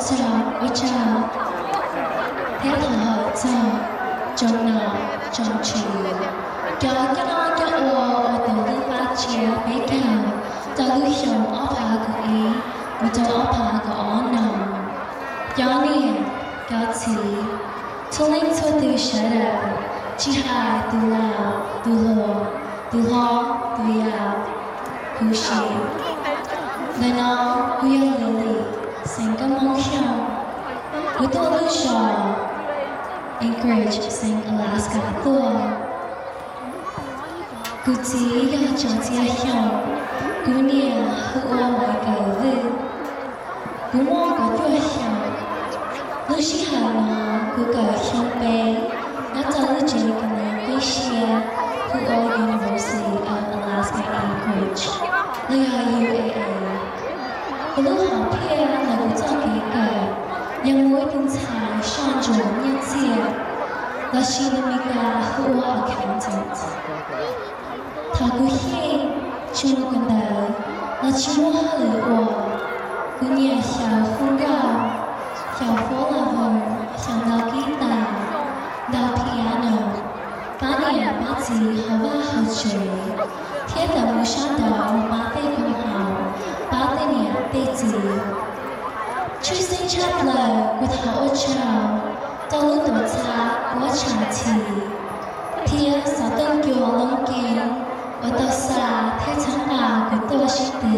Ua tsaug, ua tsaug, thiab thov hawm txog tsoom nom tsoom tswv, cov coj noj coj ua uas tus hlub pab tsia peb caug rau lub xyoo ob phav kaum ib mus rau ob phav kaum ob no, cov niam, cov txiv, txhua leej txhua tus sawv daws, tsis hais tus laus tus hluas, tus hlob tus yau, huv si. Ntawm no kuv yog Lily, xeem Nkauj Hmoob Xyooj. Kuv tuaj lub zos Anchorage, xeev Alaska tuaj. Kuv txiv yog Tsav Txiaj Xyooj, kuv niam hu ua Maiv Kaws Vwj. Kuv muaj kaum cuaj xyoos. Lub sij hawm no kuv kawm xyoo peb nyob rau lub tsev kawm ntawv qib siab hu ua University of Alaska Anchorage, los yog U A A. Kuv lub hom phiaj ntawm kuv txoj kev kawm yog mus ua ib tug ntxhais soj ntsuam nyiaj txiag, los sis lus Meskas hu ua accountant. Thaum kuv xyeej tsis mus kawm ntawv los tsis muaj hauj lwm ua, kuv nyiam xyaum hu nkauj, xyaum follower, xyaum ntaus kib tas, ntaus piano, pab niam pab txiv hauv vaj hauv tsev, thiab tawm mus sab nraud mus pab tej koom haum, pab tej niam tej txiv. Tshwj xeeb tshaj plaws kuv thov ua tsaug rau lub tuam txhab Kuab Tshav Txhi thiab xov tooj cua Loob Keeb uas tau xa thiab txhawb nqa kuv tuaj sib tw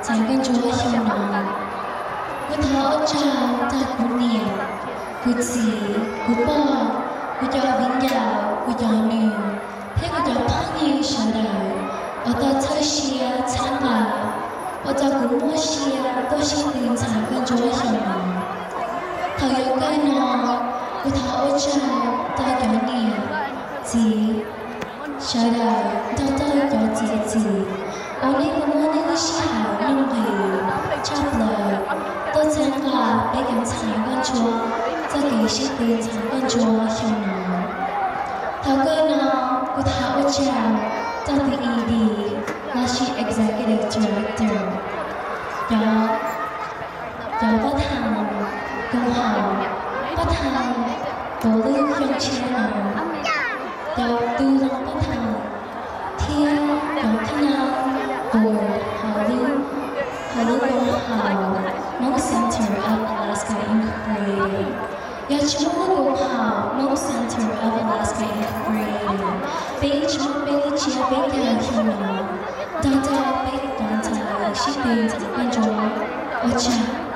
txheem nkauj ntsuab xyoo no. Kuv thov ua tsaug rau kuv niam, kuv txiv, kuv pog, kuv cov viv ncaus, kuv cov nus, thiab kuv cov phooj ywg sawv daws uas tau txhawb siab txhawb nqa, ua rau kuv muaj siab tuaj sib tw txheem nkauj ntsuab xyoo no. Thaum yuav kawg no, kuv thov ua tsaug rau cov niam, txiv, sawv daws nrog rau cov txiav txim uas nej tau muab nej lub sij hawm nuj nqis tshaj plaws tuaj txhawb nqa peb cov ntxhais nkauj ntsuab txoj kev sib tw txheem nkauj ntsuab xyoo no. Thaum kawg no, kuv thov ua tsaug rau tus E D los sis Executive Director, cov, cov pab thaum koom haum, pab thaum tuav lub xyoo tshiab no, cov tus hloov pab thaum thiab cov thawj nab board hauv lub, hauv lub koom haum Hmong Center of Alaska Incorporated. Yog tsis muaj lub koom haum Hmong Center of Alaska Incorporated, peb tsis muaj peb lub tsiab peb caug xyoo no nrog rau peb cov ntxhais sib tw txheem nkauj ntsuab. Ua tsaug.